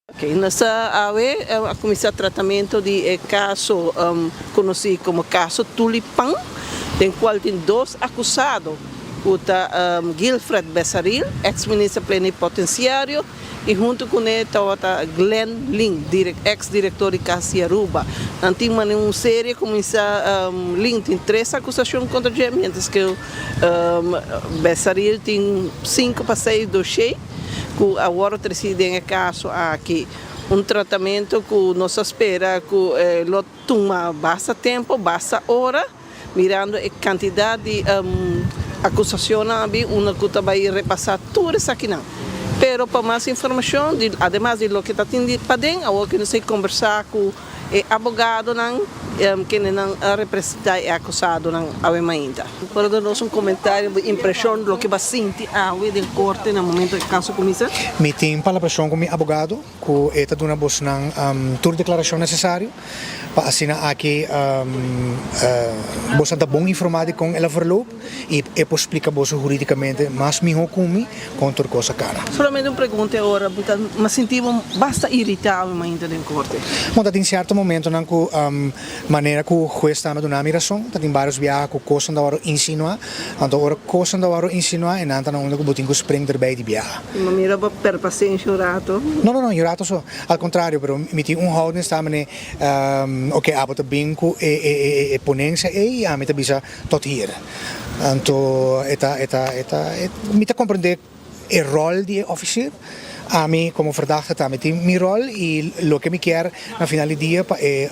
Ok, nos ta awe a kuminsá tratamentu di e kaso konosí komo kaso Tulipan, den kual tin dos akusado ku ta Guilfred Besaril, eks minister plenipotensiario, i huntu kuné tabata Glenn Lin, eks direktor di Kas di Aruba. Nan tin manera un serie kuminsá, Lin tin tres akusashon kontra dje, miéntras ku Besaril tin sinku pa seis doshé. Ku a wòrdu tresí den e kaso aki. Un tratamentu ku nos a spera ku lo tuma basta tempu, basta ora, mirando e kantidat di akusashonnan a bin unda ku ta bai repasá tur esakinan. Pero pa mas informashon, ademas di loke ta tin di paden, awor ku nos a kombersá ku E abogadonan kendenan a representá e akusadonan awe mainta. Por duna nos un komentario bo impreshon di loke bo a sinti awe den korte na momento e kaso kuminsá? Mi tin palabrashon ku mi abogado ku e ta duna bosnan tur deklarashon nesesario pa asina aki bosnan ta bon informá di kon el a verloop i e por splika boso huridikamente mas mihó ku mi Kon tur kos a kara. Solamente un pregunta e ora bo ta ma sinti bo basta irita awe mainta den korte? Bon, ta tin sierto momentonan ku manera ku hues tambe duna mi rason, ta tin varios biaha ku kosnan ta wòrdu insinuá, anto ora kosnan ta wòrdu insinuá e nan ta na unda ku bo tin ku spring derbei di biaha. Mi a mira bo per pasenshi un rato. No, no, no, un rato so. Al kontrario, pero mi tin un houding sta mane, oke, abo ta bin ku e e ponensia ei i ami ta bisa tot hier. Anto e ta e ta e ta mi ta comprende e rol di e officier. Ami como verdachte tambe tin mi rol y loke mi kier na final di dia pa e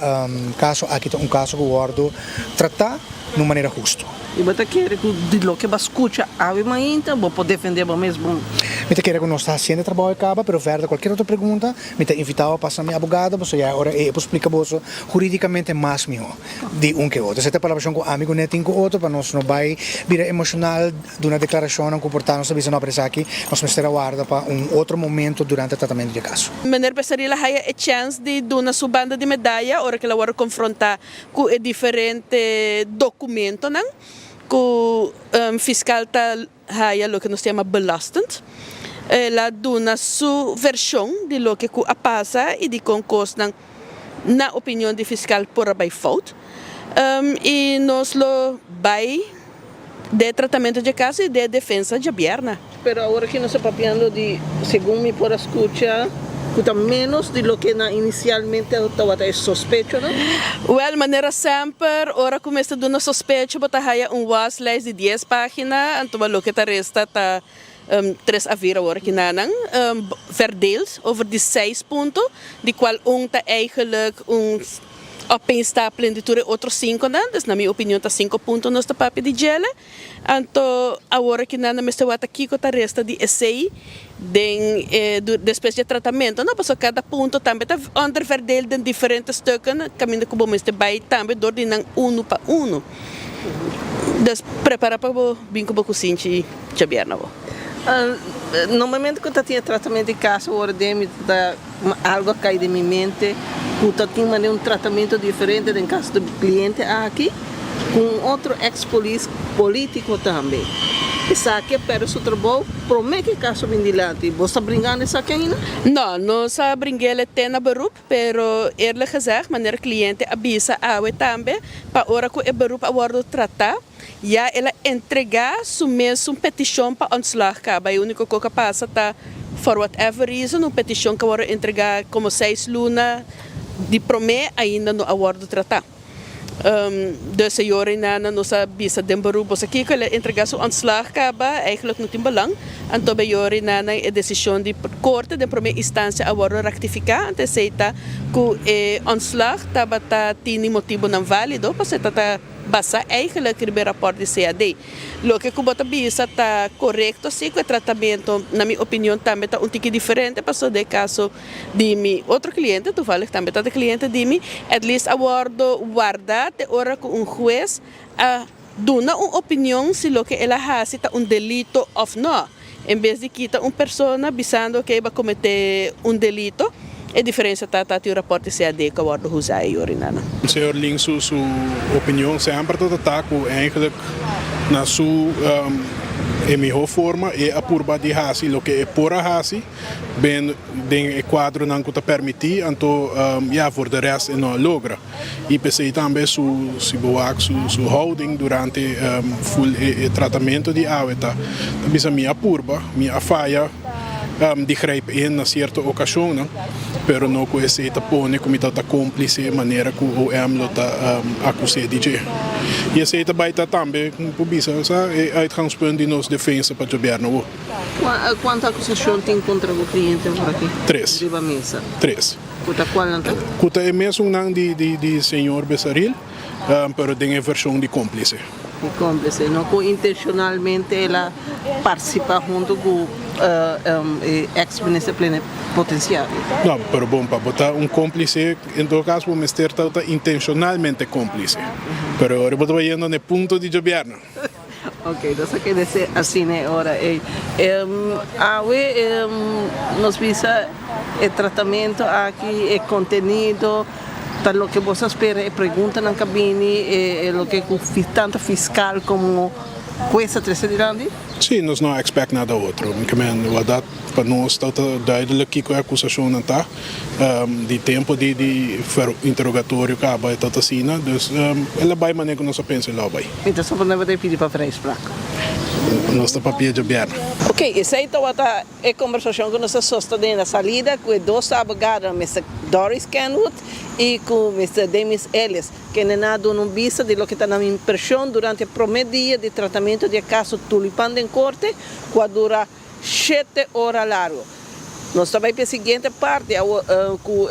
caso aki ta un caso cu wordo trata na un manera husto. Y bo ta kere cu di loke bo a scucha awe mainta bo por defende bo mes bon? Mi ta kere cu nos ta haciendo e trabao e caba, pero verder cualkier otro pregunta mi ta invita bo pasa na mi abogado pasobra ya e ora ey e por splica boso huridicamente mas miho. Di un ke otro. Esei ta e palabrashon ku ami ku Ned tin ku otro pa nos no bai bira emoshonal, duna deklarashonnan ku por ta nos ta bisa no pero esaki nos mester a warda pa un otro momento durante e tratamentu di e kaso. Meneer Besaril a haya e chèns di duna su banda di medaya ora ku el a wòrdu konfrontá ku e diferente dokumentonan ku fiskal ta haya loke nos ta yama belastend. El a duna su vershon di loke ku a pasa i dikon kosnan na opinion di fiskal por a bai fout. I nos lo bai den e tratamentu dje kaso i den e defensa djabièrnè. Pero awor aki nos ta papiando di, segun mi por a scucha, cu ta menos di loke nan inicialmente tawata e sospechonan. Wel, manera semper, ora cu mester duna sospecho bo ta haya un waslijst di dies pagina, anto loke ta resta ta tres a vier awor aki nanan, verdeeld over di seis punto, di cual un ta eigenlijk un opeenstapeling di tur e otro cinconan, dus na mi opinion ta cinco punto nos ta papia di djele. Anto awor aki nan mester wak kiko ta resta di esey den e despues di e tratamento no pasobra kada punto tambe ta onderverdeel den diferente stukken kaminda ku bo mester bai tambe dor di nan unu pa unu. Dus prepara pa bo bin ku bo kusinchi djabièrnè bo. Normalmente ku ta tin e tratamento di kas awor den mi ta algo a kai den mi mente ku ta tin manera un tratamento diferente den kaso di kliente aki. Ku un otro ex polis politico tambe. Esaki a perde su trabou prome ku e kaso bin dilanti. Bo sta bringando esaki ainda? No, nos a bring'el e te na beroep, pero eerlijk gezegd, manera cliente a bisa awe tambe, pa ora ku e beroep a wordo trata, ya el a entrega su mes un peticion pa ontslag caba. E unico co ku a pasa ta, for whatever reason, un peticion ku a wordo entrega como seis luna di prome ainda no a wordo trata. De señor Inana nos a bisa den beroep boso kiko el a entrega su ontslag kaba eigenlijk no tin belang anto beyor Inana e decision di corte den prome instancia a wordo rectifica anto esey ta cu e ontslag tabata tini motibonan valido pasobra e ta basa eigenlijk riba e rapport di CAD. Loke ku bo ta bisa ta korekto si ku e tratamentu na mi opinion tambe ta un tiki diferente pasobra den e kaso di mi otro kliente, toevallig tambe ta kliente di mi, at least a wòrdu wardá te ora ku un hues a duna un opinion si loke el a hasi ta un delito òf nò. En bes di kita un persona bisando ku e a kometé un delito, e diferensia ta ta tin un rapòrt di CAD ku a wòrdu huzá e yorinana. Señor Lin su su opinion semper ta ta ku eigenlijk na su. E mihó forma e a purba di hasi loke e por a hasi ben den e kuadronan ku ta permití, anto ya voor de rest e no a logra. I p'esei tambe su si bo wak su su houding durante ful e e tratamentu di awe ta ta bisa mi a purba, mi a faya di grijp in na sierto okashonnan, pero no ku esei ta pone ku mi ta ta kómplise manera ku OM lo ta akus'é di dje. I esei ta bai ta tambe por bisa sa e uitgangspunt di nos defensa pa djobièrnu awor. Kuantu akusashon tin kontra bo kliente awor aki Tres. riba mesa? Tres. Ku ta kualnan ta? Ku ta e mesunnan di di señor Besaril, pero den e vershon di kómplise. Di kómplise, no ku intenshonalmente el a partisipá huntu ku e eks minister plenipotensiario. No, pero bon, pa bo ta un kómplise, en todo kaso bo mester ta ta intenshonalmente kómplise. Pero ora bo ta bayendo na e punto di djobièrnu. Ok, nos a keda ser asina e ora ei. Awe nos bisa e tratamento aki, e contenido, ta loke bo sa spera, e preguntanan ka bini, e loke ku tanto fiscal como hues a trese dilanti? Sí, nos no a expect nada otro. Mi ke men, wak pa nos ta duidelijk kiko e akusashonnan ta. Di tempo di di interrogatorio caba e ta asina, dus el a bay manera cu nos a pensa el a bay. Mi ta supone bo ta e pidi pa vrijspraak. Nos ta papia djabièrnè. Ok, esey tabata e combersacion cu nos a sostene na salida cu e dos abogadonan, Mister Doris Kenwood y cu Mister Demis Ellis, kende nan a duna un bista di loke ta nan impresion durante e prome dia di tratamento di e caso Tulipan den corte, cu a dura shete ora largo. Nos ta bai pa e siguiente parti awo cu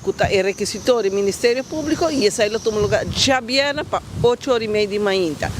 cu ta e requisitorio di Ministerio Publico y esai lo tuma lugar djabièrnè pa ocho ora y mei di mainta.